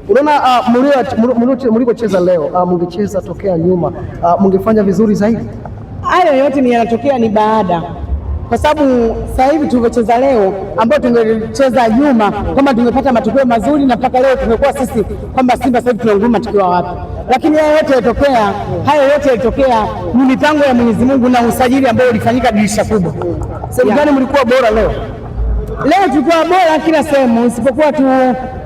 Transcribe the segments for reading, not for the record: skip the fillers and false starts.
Unaona mlivyocheza leo, mngecheza tokea nyuma, mngefanya vizuri zaidi. Hayo yote ni yanatokea ni baada, kwa sababu sasa hivi tulivyocheza leo, ambao tungecheza nyuma kwamba tungepata matokeo mazuri, na mpaka leo tumekuwa sisi kwamba Simba sasa hivi tunanguruma tukiwa wapi, lakini hayo yote yalitokea, hayo yote yalitokea ni mipango ya Mwenyezi Mungu na usajili ambao ulifanyika dirisha kubwa. Sehemu gani mlikuwa bora leo? Leo tulikuwa bora kila sehemu isipokuwa tu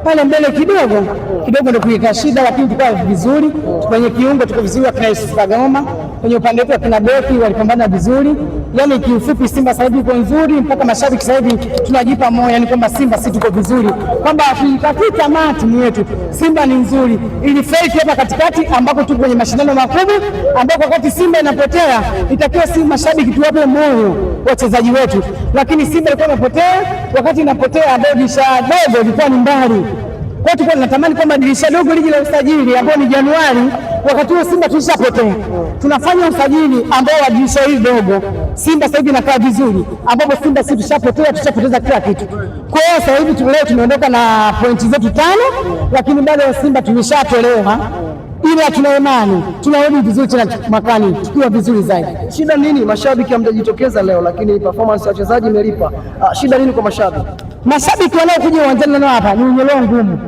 pale mbele kidogo kidogo ndio kuleta shida, lakini tulikuwa vizuri kwenye kiungo, tuko vizuri, akina Yusuf Kagoma kwenye upande wetu, akina beki walipambana vizuri. Yani kiufupi, Simba sasa hivi iko nzuri, mpaka mashabiki sasa hivi tunajipa moyo, yani kwamba Simba si tuko vizuri, kwamba hatuikatii tamaa timu yetu. Simba ni nzuri, ilifeli hapa katikati ambako tuko kwenye mashindano makubwa, ambako wakati Simba inapotea itakiwa si mashabiki tuwape moyo wachezaji wetu, lakini Simba ilikuwa inapotea, wakati inapotea ambayo dirisha dogo ilikuwa ni mbali. Kwa hiyo tulikuwa tunatamani kwamba dirisha dogo liji la usajili ambao ni Januari, wakati huo Simba tulishapotea. Tunafanya usajili ambao wa dirisha hili dogo, Simba sasa hivi inakaa vizuri, ambapo Simba sisi tushapotea, tushapoteza kila kitu. Kwa hiyo sasa hivi leo tumeondoka na pointi zetu 5, lakini bado Simba tumeshatolewa, ila tuna imani tunarudi vizuri tena mwakani tukiwa vizuri zaidi. Shida nini? Mashabiki hamjajitokeza leo, lakini performance ya wachezaji imelipa. Shida nini kwa mashabiki? Mashabiki wanaokuja uwanjani nao hapa ni wenye roho ngumu.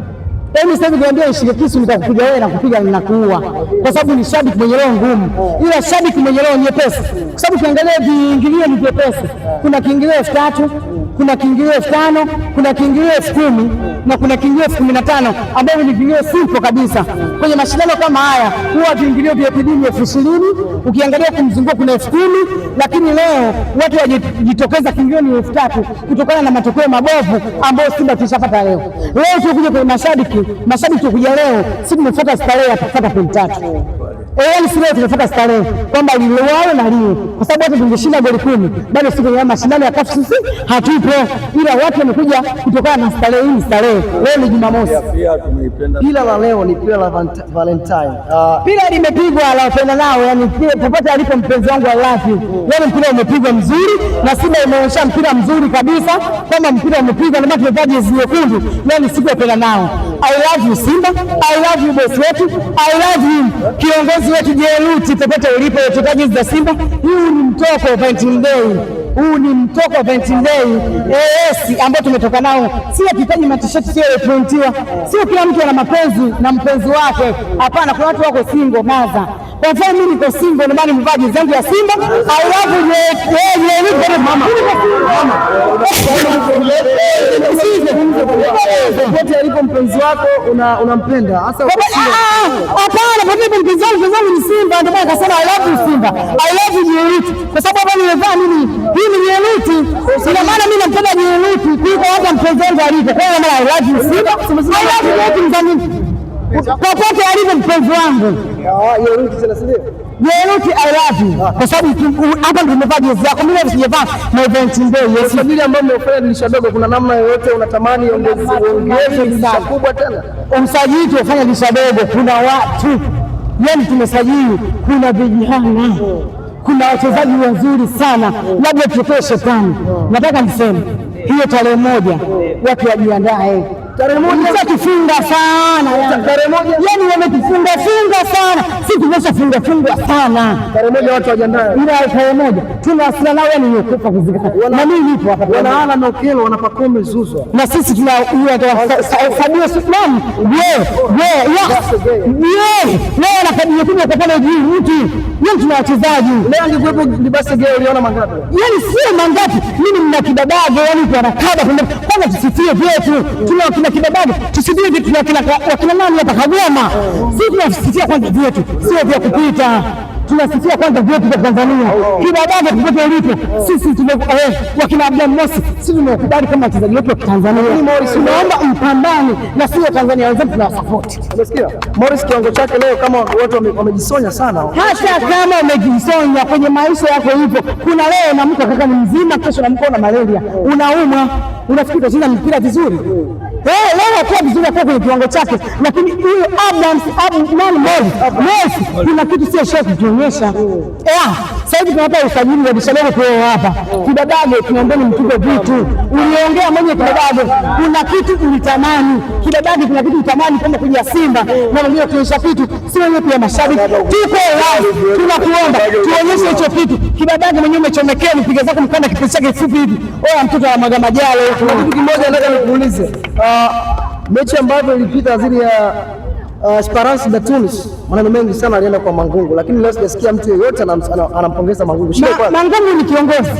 Yaani sasa hivi niambia nishike kisu nitakupiga wewe na kupiga na kuua, kwa sababu ni shabiki mwenye roho ngumu, ila shabiki mwenye roho nyepesi, kwa sababu ukiangalia viingilio ni vyepesi. Kuna kiingilio 3000, kuna kiingilio 5000, kuna kiingilio 10000 na kuna kiingilio 15000 ambavyo ni viingilio simple kabisa. Kwenye mashindano kama haya huwa viingilio vya PD ni 20,000, ukiangalia kumzunguko kuna 10,000, lakini leo watu wajitokeza kiingilio ni 3000 kutokana na matokeo mabovu ambayo Simba tulishapata leo. Leo tukuja kwenye mashabiki, mashabiki tukuja leo, si tumefuata starehe, hatufuata pointi 3. Yaani si leo tumefuata starehe kwamba liwalo na liwe, kwa sababu hata tungeshinda goli 10 bado siku ya mashindano ya CAF sisi hatupo, ila watu wamekuja kutokana na starehe hii. Starehe leo ni Jumamosi. Pila la leo ni pila la Valentine. Pila limepigwa la wapenda nao, yani popote alipo mpenzi wangu I love you. Yani mpira umepigwa mzuri na Simba imeonyesha mpira mzuri kabisa kwamba mpira umepigwa, na maana tumevaa jezi nyekundu. Leo ni siku ya penda nao. I love you Simba, I love you boss wetu, I love you kiongozi wetu Jeruti, popote ulipo, wachezaji za Simba. Huu ni mtoko wa Valentine Day, huu ni mtoko wa Valentine Day AS ambao tumetoka nao. Sio kitaji matisheti, sio yaprintiwa, sio kila mtu ana mapenzi na mpenzi wake. Hapana, kuna watu wako single maza. Kwa mfano mimi niko single, ndio maana nimevaa jezi yangu ya Simba. I love you Jeruti, mama. Popote alipo mpenzi wako unampenda. Hasa Hapana, popote mpenzi wangu, mpenzi wangu ni Simba, ndio maana akasema I love you Simba, I love you Jeruti, kwa sababu hapa nimevaa mimi hii ni Jeruti, ina maana mimi nampenda Jeruti kuliko hata mpenzi wangu alipo. Kwa hiyo maana I love you Simba, I love you Jeruti mzamini, popote alipo mpenzi wangu Jeruti tena, si ndio? Jeruti I love you, kwa sababu hapa ndio nimevaa jezi yako, mimi sijavaa na Valentine Day. Yes. Usajili ambao umeufanya dirisha dogo, kuna namna yoyote unatamani ongeze dirisha kubwa tena? Usajili tuofanya dirisha dogo, kuna watu yani tumesajili, kuna vijana, kuna wachezaji wazuri sana, labda tutokee shetani. Nataka niseme hiyo tarehe 1 watu wajiandae. Tarehe 1 tufunga sana yani. Tarehe 1 yani wametufunga funga sana, sisi tumeshafunga fungwa sana. Tarehe 1 watu wajiandae, ila tarehe 1 tunawasiliana nao, yani ni kufa kuzikana, na mimi nipo hapa. Wanaana na Okello wanapakome zuzwa, na sisi tuna Fabio Suleiman leo ana kadi kwa pale juu mtu yeye, tuna wachezaji leo. Angekuwepo Libase Gay uliona mangapi? Yani sio mangapi, mimi mna kibabage, yani kwa nakaba kwanza, tusifie vyetu, tuna kina kibabage, tusifie vyetu, tuna kina wakina nani hapa Kagoma, sisi tunasifia kwanza vyetu, sio vya kupita tunasifia kwanza vyetu vya Tanzania. Kibabage popote ulipo, sisi tume wakina Abdalla Mosi, sisi tumekubali kama wachezaji wetu wa Tanzania. Tunaomba mpambane na sio Tanzania wenzetu, tunawasupport. Umesikia Morris kiwango chake leo, kama watu wamejisonya sana. Hata kama umejisonya kwenye maisha yako hivyo, kuna leo naamka kaka ni mzima, kesho naamka una malaria, unaumwa, unafikiri utacheza mpira vizuri? Leo akuwa vizuri, akuwa kwenye kiwango chake, lakini huyu Adams nani Morris kuna kitu sio sure kutuonyesha. Sasa hivi tunapata usajili wa Bishalego kwa hapa. Kibadage tunaombeni mtupe vitu. Uliongea mwenye Kibadage, kuna kitu ulitamani. Kibadage kuna kitu ulitamani kama kuja Simba na mwingine kuonyesha kitu. Si wenyewe pia mashabiki tuko live, tunakuomba tuonyeshe hicho kitu. Kibadage mwenyewe umechomekea mpiga zako mkanda kipindi chake kifupi hivi. Oya mtoto anamwaga majalo. Kuna kitu kimoja nataka nikuulize. Mechi ambayo ilipita dhidi ya Esperance de Tunis, maneno mengi sana alienda kwa Mangungu, lakini leo sijasikia mtu yeyote anampongeza Mangungu. Shida kwa Mangungu ni kiongozi.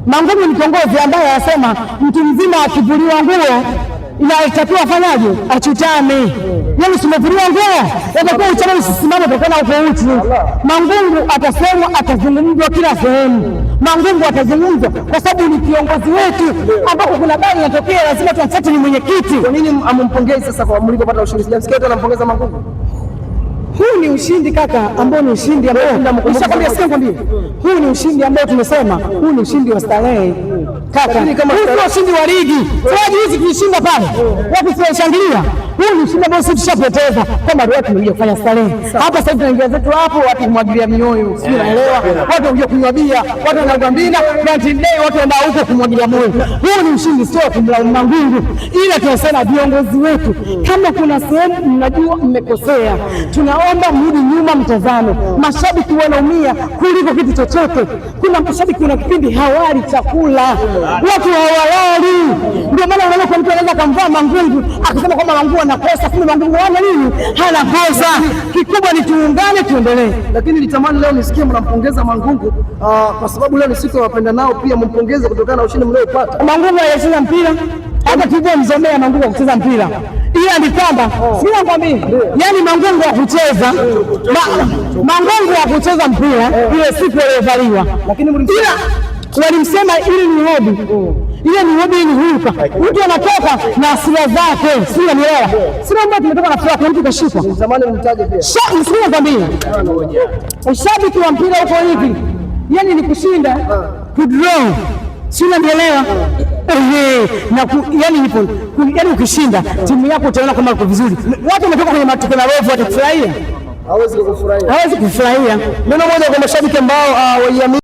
Mangungu ni kiongozi ambaye anasema mtu mzima akivuliwa nguo inatakiwa afanyaje? Achutame. Yaani usimevuliwa nguo, utakuwa uchana usisimame utakuwa uko uchi. Mangungu atasemwa, atazungumzwa kila sehemu. Mangungu atazungumzwa kwa sababu ni kiongozi wetu, ambapo kuna bali inatokea lazima tumfuate, ni mwenyekiti. Kwa nini amumpongezi sasa kwa mlipopata ushindi? Sijamsikia hata anampongeza Mangungu. Huu ni ushindi kaka, ambao ni ushindi ambao nishakwambia, sio kwambie, huu ni ushindi ambao tumesema huu ni ushindi wa starehe kaka. Huu sio ushindi wa ligi. Sasa juzi tulishinda pale, watu tunashangilia. Huu ni ushindi ambao sisi tushapoteza kwamba watu tumekuja kufanya starehe hapa. Sasa tunaingia zetu hapo, watu kumwagilia mioyo, sio unaelewa, watu wanakuja kunywa bia, watu wanagombana Valentine Day, watu wanaenda huko kumwagilia moyo. Huu ni ushindi, sio kumlaumu Mangungu, ila tunasema viongozi wetu, kama kuna sehemu mnajua mmekosea, tunaomba mrudi nyuma, mtazame. Mashabiki wanaumia kuliko kitu chochote. Kuna mashabiki, kuna kipindi hawali chakula, watu hawalali. Ndio maana unaona kwa mtu anaweza akamvaa Mangungu akasema kwamba Mangungu anakosa, kumbe Mangungu hana nini, hana kosa. Kikubwa ni tuungane, tuendelee. Lakini nitamani leo nisikie mnampongeza Mangungu kwa sababu leo ni siku ya wapendanao, pia mumpongeze kutokana na ushindi mliopata. Mangungu hajacheza mpira hata tulivyomzomea Mangungu wa kucheza mpira, ila ni kwamba sio nakwambia, yani Mangungu wa kucheza Mangungu wa kucheza mpira ile siku aliyovaliwa, Lakini ila walimsema ili ni hobi, ile ni hobi, ni huka mtu anatoka na hasira zake, sio nielewa, sio mbona tumetoka na furaha, kuna mtu kashikwa. Zamani mtaje pia. Sio nakwambia, ushabiki wa mpira uko hivi, yani ni kushinda kudraw, si unanielewa? Na yani ipo, yani ukishinda timu yako utaona kama uko vizuri. Watu wametoka kwenye matokeo mabovu, watafurahia? Hawezi kufurahia. Hawezi kufurahia. Neno moja kwa mashabiki ambao waiamini